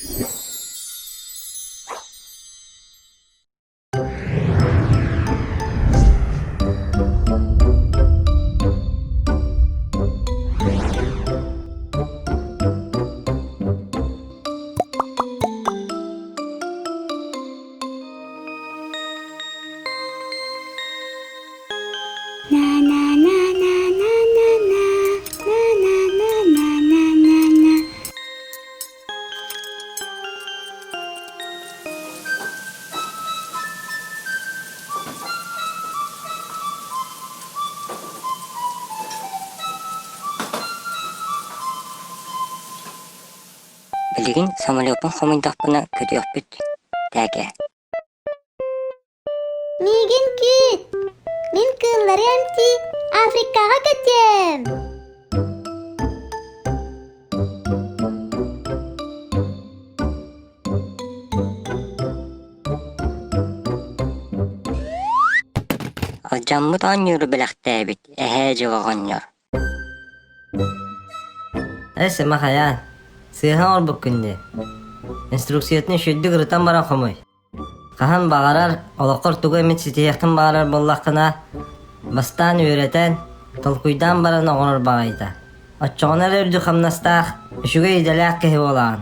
На-на-на-на-на-на-на-на-на-на-на-на. Билигин самолеппун хомуйдахпына көтүөхпүт, тээкэ. Миигин күүт! Мин кыыллары эмтии Африкаҕа көтүөм! Алдьаммыт оонньууру бэлэхтээбит эһээ дьыл оҕонньор. Ээ, сыма хайаан, сыыһа оҥорбуккун дии. Инструкциятын үчүгэйдик ырытан баран хомуй. Хаһан баҕарар олоххор тугу эмит ситиһиэххин баҕарар буоллаххына, бастаан үөрэтэн, толкуйдаан баран оҥорор баҕайыта. Оччоҕуна эрэ үрдүк хамнастаах, үчүгэй идэлээх киһи буолаҕын.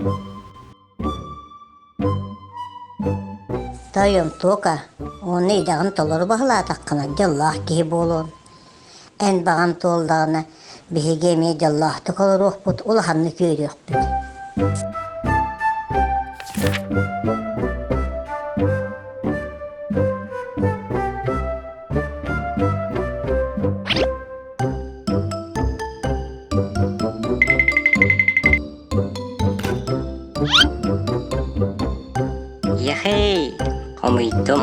Тойон Туока, уонна идэҕин толору баһылаатаххына дьоллоох киһи буолуоҥ. Эн баҕан туоллаҕына, биһиги эмиэ дьоллоохтук олоруохпут, улаханнык үөрүөхпүт. Ехей, хомуйдум.